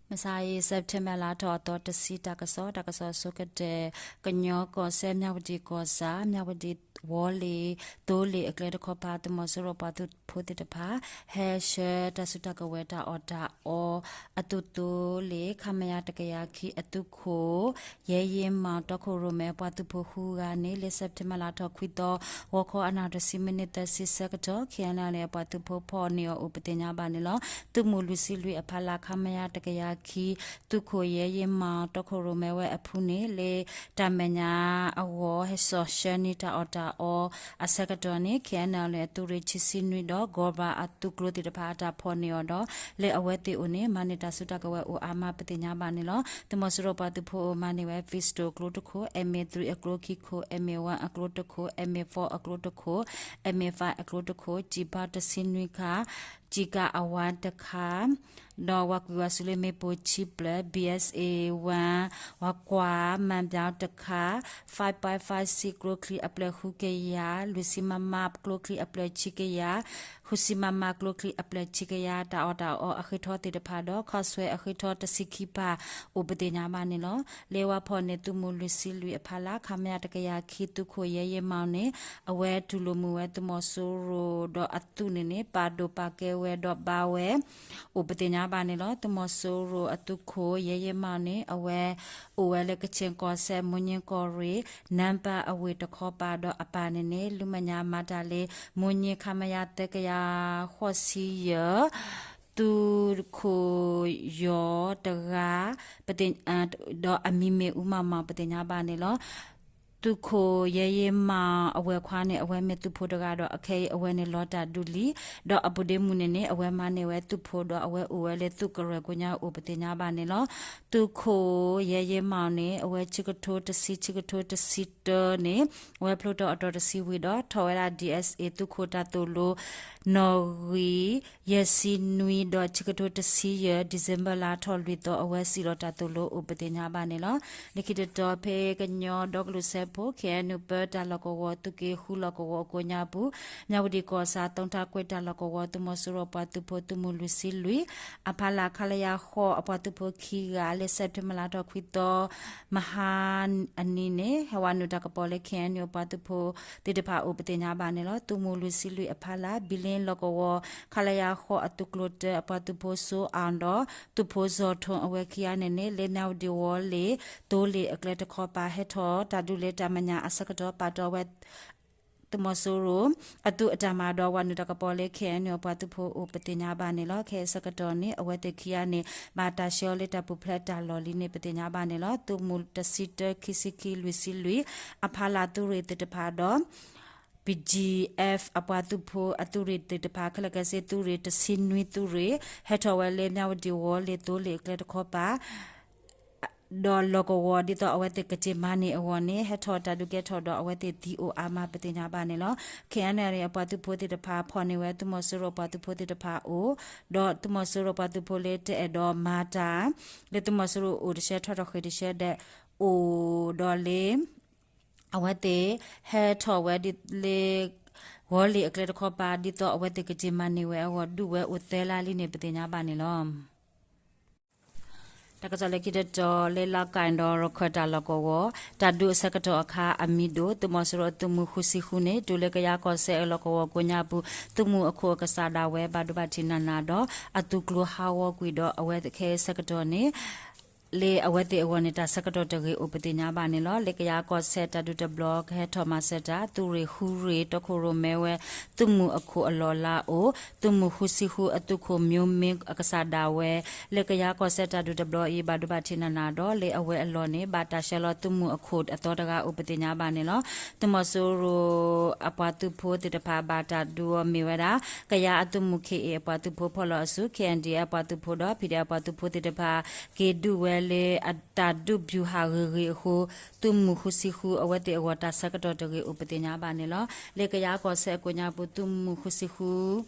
မုၢ်ဆါအံၤ September လါထီၣ်အသီတဆံ တၢ်ကစီၣ်, တၢ်ကစီၣ်အဆိကတၢၢ်, ကညီကီၢ်စဲၣ် မၠၣ်ဝတံၣ်ကီၢ်ဆၣ် မၠၣ်ဝတံၣ်ဝီၤလ့ၤ သိလ့ၣ်အကျဲတခီပၤ သုးမီၤစိရိၤပှၤသုးဖိသ့ၣ်တဖၣ် ဟဲဆှၢတၢ်စုတၢ်ကဝဲၤတၢ်အီၣ်တၢ်အီ အသုးသိလ့ၣ် ခမရ တကယၤခံ အသုးခိၣ် ယဲယ့မီၣ် တီခိၣ်ရိၣ်မဲအပှၤသုးဖိဃုဂၤန့ၣ် လၢ September လါထီၣ်ခွံသီ ဂီၤခီအနၣ်ရံၣ်တဆံမံးနံးသၢဆံဆၢကတီၢ် ခ့ၣ်အဲၣ်အဲၣ်လ့ၣ်အပှၤသုးဖိဖီၣ်န့ၢ်အီၤအိၣ်ပသ့ၣ်ညါဘၣ်န့ၣ်လီၤ. သုးမုၢ်လွံၢ်ဆံလွံၢ်အဖီလာ် ခမရ တကယၤခံ သုးခိၣ်ယဲယ့မီၣ် တီခိၣ်ရိၣ်မဲဝဲအဖုန့ၣ် လၢတၢ်မဲာ်ညါအဂီၢ် ဟဲစိာ်ဆှၢန့ၢ်တၢ်အီၣ်တၢ်အီအဆၢကတီၢ်န့ၣ် ခ့ၣ်အဲၣ်အဲၣ်လ့ၣ်အသုးရ့ၣ် ဆံဆံနွံဒီး ကီၢ်ဘၣ်အသုးကျိၤသ့ၣ်တဖၣ်အတၢ်ဖီၣ်န့ၢ်အီၤဒီး လၢအဝဲသ့ၣ်အိၣ်န့ၣ် မၤန့ၢ်တၢ်စုတၢ်ကဝဲၤအိၣ်အါမးပသ့ၣ်ညါဘၣ်န့ၣ်လီၤ. သုးမီၤစိရိၤပှၤသုးဖိအိၣ်မၤန့ၢ်ဝဲ Pistol အကျိတခိၣ်, M A three အကျိခံခိၣ်, M A one အကျိတခိၣ်, M A four အကျိတခိၣ်, M A five အကျိတခိၣ်, ကျည်ဘောတဆံနွံခါ, ကျည်ကာအဝါတခါ ဒီးဝၤကွံာ်ဝၤစူၤလၢမ့ၣ်ပိၢ်ခံဖျၢၣ်, B S A one ဝၤကွၢ် မန်ပြောင်းတခါ, five point five six ကျိချံအဖျၢၣ်ဃုကယၤ, လွံၢ်ဆံ MM ကျိချံအဖျၢၣ် ဆံကယၤ, ဃုဆံ MM ကျိချံအဖျၢၣ် ဆံကယၤ, တၢ်အီၣ်တၢ်အီအဃ့ထီသ့ၣ်တဖၣ်ဒီး ခီဆွဲအဃ့ထီတဆံခံဖၣ် အိၣ်ပသ့ၣ်ညါဘၣ်န့ၣ်လီၤ. လၢဝၤဖီၣ်န့ၢ်သုးမုၢ်လွံၢ်ဆံလွံၢ်အဖီလာ် ခမရ တကယၤခံ သုးခိၣ်ယဲယ့မီၣ်န့ၣ် အဝဲတူၢ်လိာ်မုာ်ဝဲသုးမီၤစိရိၤဒီးအသုးန့ၣ်န့ၣ် ပာ်ဒိၣ်ပာ်ကဲဝဲဒီးဘါဝဲ အိၣ်ပသ့ၣ်ညါဘၣ်န့ၣ်လီၤ. သုးမီၤစိရိၤအသုးခိၣ် ယဲယ့မီၣ်န့ၣ် အဝဲအိၣ်ဝဲလၢ ကချင်ကီၢ်စဲၣ် မိုးညှင်း ကီၢ်ရ့ၣ် နမ့ၢ်ပၢ်အဝ့ၢ်တခီပၤဒီးအပၢ်န့ၣ်န့ၣ် လၢမဲာ်ညါမၤတၢ်လၢ မိုးညှင်း ခမရ သၢကယၤဃိးဆံယဲၢ် သုးခိၣ်ယီၤတဂၤ ဒီးအမံၤမ့ၢ် ဦးမောင်မောင် ပသ့ၣ်ညါဘၣ်န့ၣ်လီၤ. သုးခိၣ်ယဲယ့မီၣ်အဝဲၢ်ခွါန့ၣ် အဝဲမ့ၢ်သုးဖိတဂၤဒီး အခဲအံၤအဝဲန့ၣ်လီၤတၢ်ဒုးလံ, ဒီးအပူၤဒ့မုၣ်န့ၣ်န့ၣ် အဝဲမၤန့ၢ်ဝဲသုးဖိဒီး အဝဲအိၣ်ဝဲလၢသုးကရၢၢ်ကိးညါအိၣ်ပသ့ၣ်ညါဘၣ်န့ၣ်လီၤ. သုးခိၣ်ယဲယ့မီၣ်န့ၣ် အဝဲဆံကထိတဆံ ဆံကထိတဆံတၢန့ၣ် အဝဲဖျိထီၣ်အတီၤတဆံဝံၤဒီး ထီၣ်ဝဲဒၣ် DSA သုးခိၣ်တၢ်သိၣ်လိ နီၣ်ဂံၢ် ယဲၢ်ဆံနွံဒီး ဆံကထိတဆံယဲၢ် December လါထီၣ်လွံၢ်သီ အဝဲစံၣ်လီၤတၢ်သိၣ်လိအိၣ်ပသ့ၣ်ညါဘၣ်န့ၣ်လီၤ. လၢခံတတီၤ ဖဲကညီဒီကလုာ်စၢဖှိၣ် KNU ပၢတၢ်လီၢ်ကဝီၤ သုးက့ဃုလီၢ်ကဝီၤအကိးညါပူၤ မၠၣ်ဝတံၣ်ကီၢ်ဆၣ် သုးတၢ်ကွဲးတၢ်လီၢ်ကဝီၤ သုးမီၤစိရိၤပှၤသုးဖိ သုးမုၢ်လွံၢ်ဆံလွံၢ် အဖီလာ် ခလရ ဃိးအပှၤသုးဖိခံဂၤ လၢ September လါထီၣ်ခွံသီ မဟါအနံၤန့ၣ် ဟဲဝဲနုာ်တၢ်ကပီၤလၢ KNU အပှၤသုးဖိသ့ၣ်တဖၣ်အိၣ်ပသ့ၣ်ညါဘၣ်န့ၣ်လီၤ. သုးမုၢ်လွံၢ်ဆံလွံၢ်အဖီလာ် ဘံလ့လီၢ်ကဝီၤ ခလရ ဃိးအသုးကျိၤတၢ အပှၤသုးဖိ စိအၣ်ဒီး သုးဖိ စီၤထိၣ် အဝဲခံဂၤန့ၣ်န့ၣ် လၢမၠၣ်ဝတံၣ်ဝီၤလ့ၣ် သိလ့ၣ်အကျဲတခီပၤ ဟဲထီၣ်တၢ်ဒုးလၢတၢ်မဲာ်ညါအဆၢကတီၢ် ပာ်တီၢ်ဝဲ သုးမီၤစိရိၤ အသုးအတၢ်မၤဒီး ဝဲနုာ်တၢ်ကပီၤလၢ KNU အပှၤသုးဖိအိၣ်ပသ့ၣ်ညါဘၣ်န့ၣ်လီၤ. ခဲအံၤအဆၢကတီၢ်န့ၣ် အဝဲသ့ၣ်ခံဂၤန့ၣ် ဘၣ်တၢ်ဆှၢအီၤလၢတၢ်ပူၤဖျဲးတၢ်လီၢ်လံန့ၣ် ပသ့ၣ်ညါဘၣ်န့ၣ်လီၤ. သုးမုၢ်တဆံတၢ ခံဆံခံ လွံၢ်ဆံလွံၢ် အဖီလာ်သုးရ့ၣ်သ့ၣ်တဖၣ်ဒီး BGF အပှၤသုးဖိအသုးရ့ၣ်သ့ၣ်တဖၣ် ခဲလၢာ်ခဲဆ့သုးရ့ၣ် တဆံနွံသုးရ့ၣ် ဟဲထီၣ်ဝဲလၢ မၠၣ်ဝတံၣ်ဝီၤလ့ၣ် သိလ့ၣ်အကျဲတခီပၤ ဒီးလီၢ်ကဝီၤ ဒ်သိးအဝဲသ့ၣ်ကက့ၤမၤန့ၢ်အဂီၢ်န့ၣ် ဟဲထီၣ်တၢ်ဒုးကဲထီၣ်ဒီး အဝဲသ့ၣ်သံအိၣ်အါမးပသ့ၣ်ညါဘၣ်န့ၣ်လီၤ. KNLA အပှၤသုးဖိသ့ၣ်တဖၣ် ဖီၣ်န့ၢ်ဝဲသုးမီၤစိရိၤပှၤသုးဖိသ့ၣ်တဖၣ်အအိၣ် ဒီးသုးမီၤစိရိၤပှၤသုးဖိလၢတအဲၣ်ဒိးမၤတၢ် လၢသုးမီၤစိရိၤအိၣ်တဆှၢထီၣ်ထီၣ်ဃ့ၢ်တဆှၢဒီး အိၣ်ဒီးလၢ အဝဲသ့ၣ်ဟဲထီၣ်ဝဲဒ်လၢ ဝီၤလ့ၣ်အကျဲတခီပၤ ဒ်သိးအဝဲသ့ၣ်ကက့ၤမၤန့ၢ်ဝဲအဂီၢ် ဒုးဝဲအိၣ်သၢလါလံန့ၣ် ပသ့ၣ်ညါဘၣ်န့ၣ်လီၤ. တၢ်ကစီၣ်လၢခံတတီၤ လၢလီၣ်ကၣ်ဒီးရခၢၣ်တၢ်လီၢ်ကဝီၤ တၢ်ဒုးအဆၢကတီၢ်အခါ အမံၤဒိၣ် သုးမီၤစိရိၤအသုးမုၢ်ဃုဆံဃုန့ၣ် တုၤလၢကယၤကီၢ်စဲၣ်အလီၢ်ကဝီၤကိးညါပူၤ သုးမုၢ်အခိၣ်အကစၢ်ဒၣ်ဝဲ ဘၣ်ဒိဘၣ်ထံးနးနးဒီး အသုးကျိၤဟးဂီၤကွံာ်ဒီး အဝဲခဲအံၤဆၢကတီၢ်န့ၣ် လၢအဝဲသ့ၣ်အဂီၢ်န့ၣ် တၢ်ဆၢကတီၢ်တဂ့ၤအိၣ်ပသ့ၣ်ညါဘၣ်န့ၣ်လီၤ. လၢကယၤကီၢ်စဲၣ်တၢ်ဒုးတဘျီ ကဟဲထီၣ်မၤစၢၤတၢ် သုးရ့ၣ်ဃုရ့ၣ် တီခိၣ်ရိၣ်မဲဝဲ သုးမုၢ်အခိၣ်အလီၢ်လါအိၣ် သုးမုၢ်ဃုဆံဃုအသုးခိၣ် မျိုးမင်း အကစၢ်ဒၣ်ဝဲ လၢကယၤကီၢ်စဲၣ်တၢ်ဒုးတဘျီအံၤ ဘၣ်ဒိဘၣ်ထံးနးနးဒီး လၢအဝဲအလီၢ်န့ၣ် ဘၣ်တၢ်ဆှၢလီၤသုးမုၢ်အခိၣ်အသီတဂၤအိၣ်ပသ့ၣ်ညါဘၣ်န့ၣ်လီၤ. သုးမီၤစိရိၤအပှၤသုးဖိသ့ၣ်တဖၣ် ဘၣ်တၢ်ဒုးအီၤမ့ၢ်ဝဲဒၣ် ကယၤအသုးမုၢ် ခ့ၣ်အ့ၣ် အပှၤသုးဖိဖီၣ်လီၤအစု ခ့ၣ်အဲၣ်ဒံၣ်အပှၤသုးဖိဒီး ဖံးဒဲး အပှၤသုးဖိသ့ၣ်တဖၣ် က့ၤဒုးဝဲလၢအတၢ်ဒုး ဗျူဟာ ဂ့ၤဂ့ၤအဃိ သုးမုၢ်ဃုဆံဃု အဝဲသ့ၣ်အဂီၢ်တၢ်ဆၢကတီၢ်တဂ့ၤအိၣ်ပသ့ၣ်ညါဘၣ်န့ၣ်လီၤ. လၢကယၤကီၢ်စဲၣ်အကိးညါပူၤ သုးမုၢ်ဃုဆံဃု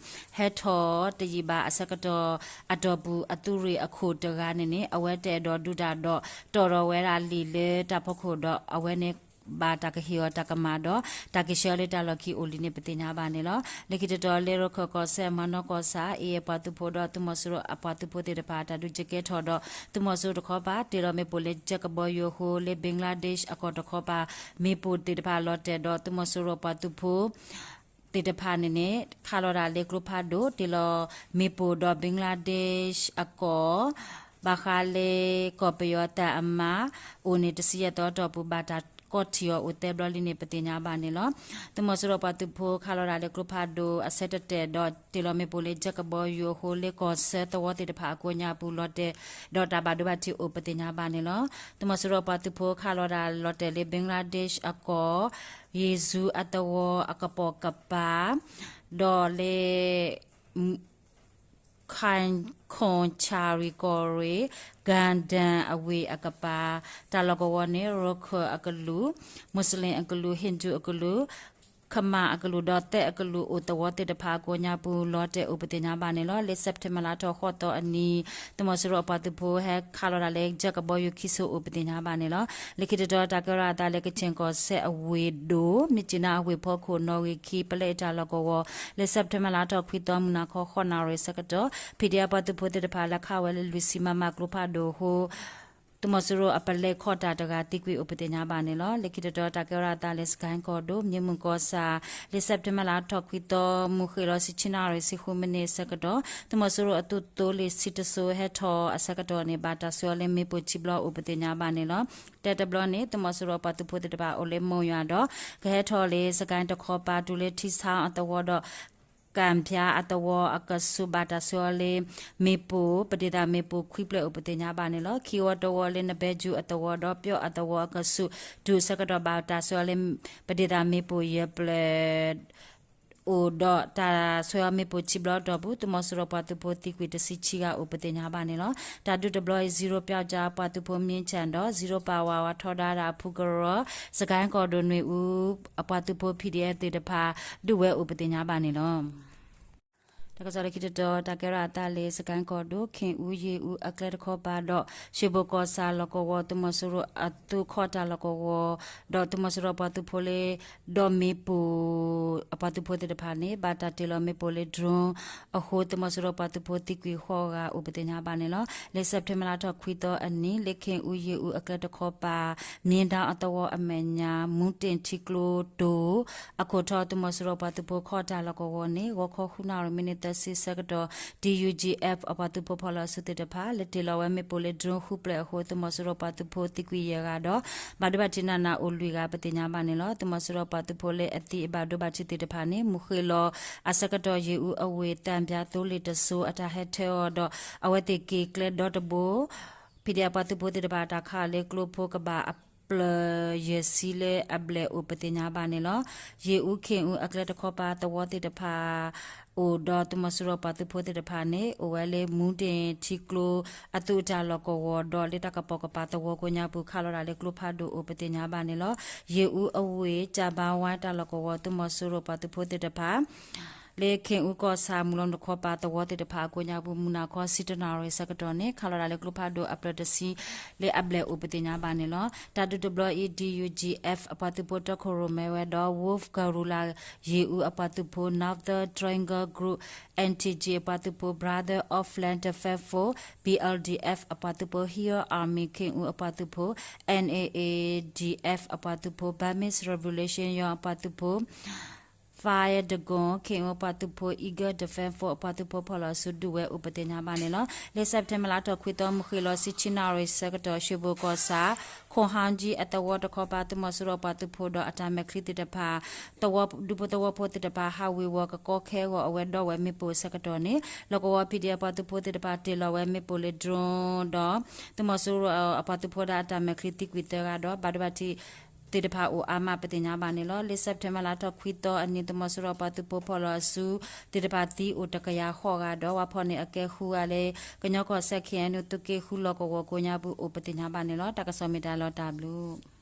ဟဲထီၣ်တယံာ်ဘၣ်အဆၢကတီၢ် အတီၢ်ပူၤအသုးရ့ၣ်အခိၣ်တဂၤန့ၣ်န့ၣ် အဝဲတအဲၣ်ဒိးဒုးတၢ်ဒီး တီၢ်ထီၣ်ဝဲဒၣ်လံာ်လၢတၢ်ဖီခိၣ်ဒီး အဝဲန့ၣ် ဘၣ်တၢ်ကဟ့ၣ်အီၤတၢ်ကမၣ်ဒီး တၢ်က့ၤဆှၢလၢတၢ်လီၢ်ခံအိၣ်လံန့ၣ် ပသ့ၣ်ညါဘၣ်န့ၣ်လီၤ. လၢခံတတီၤလၢရခၢၣ်ကီၢ်စဲၣ် မၤနီၢ်ကီၢ်ဆၣ် အ့ၣ် အပှၤသုးဖိဒီးသုးမီၤစိရိၤအပှၤသုးဖိသ့ၣ်တဖၣ် တၢ်ဒုးကဲထီၣ်ဒီး သုးမီၤစိရိၤတခီပၤ တ့ၢ်လီၤမ့ၣ်ပိၢ်လၢကၠဲးကဘီယူၤအဃိ လၢ Bangladesh အကီၢ်တခီပၤ မ့ၣ်ပိၢ်သ့ၣ်တဖၣ်လီၤတဲာ်ဒီး သုးမီၤစိရိၤအပှၤသုးဖိ သ့ၣ်တဖၣ်န့ၣ်န့ၣ် ခးလီၤတၢ်လၢကျိဖးဒိၣ် တ့ၢ်လီၤမ့ၣ်ပိၢ်ဒီး Bangladesh အကီၢ် ဘၣ်ဃးလၢကီၢ်ပယီၤတၢ်အမၤ အိၣ်န့ၣ်တဆံယဲၢ်သီအတီၢ်ပူၤ ဘၣ်တၢ်ကီၢ်ထံၣ်အီၤအိၣ်သၢဘျီလံန့ၣ် ပသ့ၣ်ညါဘၣ်န့ၣ်လီၤ. သုးမီၤစိရိၤပှၤသုးဖိခးလီၤတၢ်လၢကျိဖးဒိၣ်အဆၢတတဲာ်ဒီး တ့ၢ်လီၤမ့ၣ်ပိၢ်လၢကၠဲးကဘီယူၤအဃိ လၢကီၢ်ဆၢသဝီသ့ၣ်တဖၣ်အကိးညါပူၤ လီၤတဲာ်ဒီးတၢ်ဘၣ်ဒိဘၣ်ထံးအိၣ် ပသ့ၣ်ညါဘၣ်န့ၣ်လီၤ. သုးမီၤစိရိၤပှၤသုးဖိခးလီၤတၢ်လီၤတဲာ်လၢ Bangladesh အကီၢ် ယ့ၣ်စူအသဝီအကပိာ်ကပၤ ဒီးလၢ ခၣ်ခီၣ်ဆၣ်ရံၣ်ကီၢ်ရ့ၣ် ကၣ်ဒၣ်အဝ့ၢ်အကပၤ တၢ်လီၢ်ကဝီၤန့ၣ် ရခၢၣ်အကလုာ်, မူစလ့ၣ်အကလုာ်, ဟ့ၣ်ဒူၣ်အကလုာ်, ခမၣ်အကလုာ်ဒီးသဲအကလုာ်အိၣ်သဝီသ့ၣ်တဖၣ်အကိးညါပူၤ လီၤတဲာ်အိၣ် ပသ့ၣ်ညါဘၣ်န့ၣ်လီၤ. လၢ September လါထီၣ်ဃိးသီအနံၤ သုးမီၤစိရိၤအပှၤသုးဖိဟဲခးလီၤတၢ်လၢကၠဲးကဘီယူၤခံဆိအိၣ် ပသ့ၣ်ညါဘၣ်န့ၣ်လီၤ. လၢခံတတီၤတၢ်ကဲထီၣ်အသးလၢ ကခ့ၣ်ကီၢ်စဲၣ်အဝ့ၢ်ဒိၣ် မြစ်ကြီးနား အဝ့ၢ်ဖီခိၣ် နီၣ်ဂံၢ်ခံ ပလဲအ့တၢ်လီၢ်ကဝီၤ လၢ September လါထီၣ်ခွံသီ မုၢ်နၤခီ ဃိးနၣ်ရံၣ်ဆၢကတီၢ် ပီၣ်ဒ့အပှၤသုးဖိသ့ၣ်တဖၣ် လဲၤခးဝဲလၢလွံၢ်ဆံမမကျိဖးဒိၣ်အဃိ သုးမီၤစိရိၤအပလဲခီၣ်တၢ်တဂၤသံကွံာ်အိၣ် ပသ့ၣ်ညါဘၣ်န့ၣ်လီၤ. လၢခံတတီၤတၢ်ကဲထီၣ်အသးလၢ စကဲၣ်ကီၢ်ဒိၣ် မ့ၢ်မုၢ်ကီၢ်ဆၣ် လၢ September လါထီၣ်ခွံသီ မုၢ်ဃ့ၢ်လီၤဆံဆံနၣ်ရံၣ်ဆံဃုမံးနံးဆၢကတီၢ် သုးမီၤစိရိၤအသုးသိလ့ၣ်ဆံတစိၤ ဟဲထီၣ်အဆၢကတီၢ်န့ၣ် ဘၣ်တၢ်ဆှၢအီၤလၢမ့ၣ်ပိၢ်ခံဘျီအိၣ် ပသ့ၣ်ညါဘၣ်န့ၣ်လီၤ. တၢ်တဘျီန့ၣ် သုးမီၤစိရိၤအပှၤသုးဖိသ့ၣ်တဖၣ်အိၣ်လၢမိၢ်ယွၤဒီး ကဟဲထီၣ်လၢ စကဲၣ်တခီပၤ တုၤလၢထံဆါအသဝီဒီး ကၣ်ဖၠါအသဝီအကဆူး ဘၣ်တၢ်ဆှၢအီၤလၢ မ့ၣ်ပိၢ် ပဒ့ၣ်သၣ်မ့ၣ်ပိၢ်ခွံဖျၢၣ်အိၣ် ပသ့ၣ်ညါဘၣ်န့ၣ်လီၤ. ခံဝီတဝီလၢ နဘဲကၠူအသဝီဒီး ပၠီၣ်အသဝီအကဆူး တုၤအဆၢကတီၢ် ဘၣ်တၢ်ဆှၢအီၤလၢ ပဒ့ၣ်သၣ်မ့ၣ်ပိၢ်ယဲၢ်ဖျၢၣ် အိၣ်ဒီးတၢ်ဆှၢအီၤမ့ၣ်ပိၢ်ခံဘျီအတီၢ်ပူၤ သုးမီၤစိရိၤပှၤသုးဖိသံကွံာ်တဆံခံဂၤအိၣ် ပသ့ၣ်ညါဘၣ်န့ၣ်လီၤ. တၢ်ဒုးတဘျီအံၤ zero ပျီကၠါ အပှၤသုးဖိ မြင်းခြံ ဒီး zero ပၣ်ဝါ ဝးထီဒါတၢ်အဖုကရၢ စကဲၣ်ကီၢ်ဒိၣ် နွေဦး အပှၤသုးဖိ P D F သ့ၣ်တဖၣ် ဒုးဝဲအိၣ် ပသ့ၣ်ညါဘၣ်န့ၣ်လီၤ. တၢ်ကစီၣ်လၢခံတတီၤ တၢ်ကဲထီၣ်အသးလၢ စကဲၣ်ကီၢ်ဒိၣ် ခ့ၣ်အူယ့ၣ်အူအကျဲတခီပၤဒီး ရွှေဘိုကီၢ်ဆၣ်လီၢ်ကဝီၤ သုးမီၤစိရိၤအသုးခီၣ်တၢ်လီၢ်ကဝီၤ ဒီးသုးမီၤစိရိၤပှၤသုးဖိလၢ ဒီးမ့ၣ်ပိၢ် အပှၤသုးဖိသ့ၣ်တဖၣ်န့ၣ် ဘၣ်တၢ်တ့ၢ်လီၤမ့ၣ်ပိၢ်လၢ drone အဃိ သုးမီၤစိရိၤပှၤသုးဖိသံကွံာ်ဃိးဂၤအိၣ် ပသ့ၣ်ညါဘၣ်န့ၣ်လီၤ. လၢ September လါထီၣ်ခွံသီအနံၤ လၢခ့ၣ်အူယ့ၣ်အူအကျဲတခီပၤ မြင်းတောင် အသဝီအမဲာ်ညါ မူတ့ၣ်ထံကျိတိၤ အခိၣ်ထီ သုးမီၤစိရိၤပှၤသုးဖိခီၣ်တၢ်လီၢ်ကဝီၤန့ၣ် ဂီၤခီဃုနၣ်ရံၣ်မံးနံးသၢဆံဆၢကတီၢ် T U G F အပှၤသုးဖိဖီၣ်လီၤစုသ့ၣ်တဖၣ် လဲၤတ့ၢ်လီၤဝဲမ့ၣ်ပိၢ်လၢ drone ဃုဖျၢၣ်အဃိ သုးမီၤစိရိၤပှၤသုးဖိသံကွံာ်ယဲၢ်ဂၤဒီး ဘၣ်ဒိဘၣ်ထံးနးနးအိၣ်လွံၢ်ဂၤ ပသ့ၣ်ညါဘၣ်န့ၣ်လီၤ. သုးမီၤစိရိၤပှၤသုးဖိလၢအသံအဘၣ်ဒိဘၣ်ထံးသ့ၣ်တဖၣ်န့ၣ် မုၢ်ဃ့ၢ်လီၤအဆၢကတီၢ် ယ့ၣ်အူအဝ့ၢ် သၣ်ဖၠါသိလ့ၣ်တစိၤ အတၢ်ဟဲထၢအီၤဒီး အဝဲသ့ၣ်က့ၤကျဲဒီတဘိ ဖံးဒဲးအပှၤသုးဖိသ့ၣ်တဖၣ် တၢ်ခးလၢကျိဖိကဘၣ်အဖျၢၣ်ယဲၢ်ဆံလၢအဘျဲၣ်အိၣ် ပသ့ၣ်ညါဘၣ်န့ၣ်လီၤ. ယ့ၣ်အူခ့ၣ်အူအကျဲတခီပၤသဝီသ့ၣ်တဖၣ် အိၣ်ဒီးသုးမီၤစိရိၤပှၤသုးဖိသ့ၣ်တဖၣ်န့ၣ် အိၣ်ဝဲလၢမူတ့ၣ်ထံကျိအသုးအတၢ်လီၢ်ကဝီၤဒီး လၢတၢ်ကပိာ်ကပၤသဝီကိးညါပူၤ ခးလီၤတၢ်လၢကျိဖးဒိၣ်အိၣ် ပသ့ၣ်ညါဘၣ်န့ၣ်လီၤ. ယ့ၣ်အူအဝ့ၢ် ကၠၣ်ဘါဝါတၢ်လီၢ်ကဝီၤ သုးမီၤစိရိၤပှၤသုးဖိသ့ၣ်တဖၣ် လၢခ့ၣ်အူကီၢ်ဆၣ် မုၢ်လီၤတခီပၤသဝီသ့ၣ်တဖၣ်အကိးညါပူၤ မုၢ်နၤခီဆံတၢနၣ်ရံၣ်ဆၢကတီၢ်န့ၣ် ခးလီၤတၢ်လၢကျိဖးဒိၣ်အဖျၢၣ်တဆံလၢအဘျဲၣ်အိၣ် ပသ့ၣ်ညါဘၣ်န့ၣ်လီၤ. တၢ်ဒုးတဘျီအံၤ T U G F အပှၤသုးဖိတီခိၣ်ရိၣ်မဲဝဲဒီး Wolf Guerrilla ယ့ၣ်အူအပှၤသုးဖိ Northern Triangle Group N T G အပှၤသုးဖိ Brother of Land Defense Force B L D F အပှၤသုးဖိ Hill Army ခ့ၣ်အူအပှၤသုးဖိ N A A D F အပှၤသုးဖိ Burmese Revolution ယီၤအပှၤသုးဖိ Fire Dragon ခ့ၣ်အူအပှၤသုးဖိ Eagle Defense Force အပှၤသုးဖိဖီၣ်လီၤစုဒုးဝဲအိၣ် ပသ့ၣ်ညါဘၣ်န့ၣ်လီၤ. လၢ September လါထီၣ်ခွံသီ မုၢ်ဃ့ၢ်လီၤဆံဆံနၣ်ရံၣ်ဆၢကတီၢ် ရွှေဘိုကီၢ်ဆၣ် ခိၣ်ဟါကၠံအသဝီတခီပၤ သုးမီၤစိရိၤပှၤသုးဖိဒီးအတၢ်မဲာ်ချံသ့ၣ်တဖၣ် ဒူဖိသဝီဖိသ့ၣ်တဖၣ် ဟးဝ့ၤဝီၤကကီခဲဂီၤအဝဲဒီးဝဲမ့ၣ်ပိၢ်ဆၢကတီၢ်န့ၣ် လီၢ်ကဝီၤ P D F ပှၤသုးဖိသ့ၣ်တဖၣ်တ့ၢ်လီၤဝဲမ့ၣ်ပိၢ်လၢ drone ဒီး သုးမီၤစိရိၤအပှၤသုးဖိဒီးအတၢ်မဲာ်ချံသံကွံာ်သၢဂၤဒီး ဘၣ်ဒိဘၣ်ထံးသ့ၣ်တဖၣ်အိၣ်အါမး ပသ့ၣ်ညါဘၣ်န့ၣ်လီၤ. လၢ September လါထီၣ်ခွံသီအနံၤ သုးမီၤစိရိၤပှၤသုးဖိဖီၣ်လီၤစုသ့ၣ်တဖၣ်သံအိၣ်တကယၤဃိးဂၤဒီး ဝၤဖီၣ်န့ၢ်အကဲဃုဂၤလၢ ကညီကီၢ်စဲၣ် K N U သုးက့ဃုလီၢ်ကဝီၤကိးညါပူၤအိၣ် ပသ့ၣ်ညါဘၣ်န့ၣ်လီၤ. တၢ်ကစီၣ်မ့ၢ်တၢ်လီၤတၢ်ဘျုး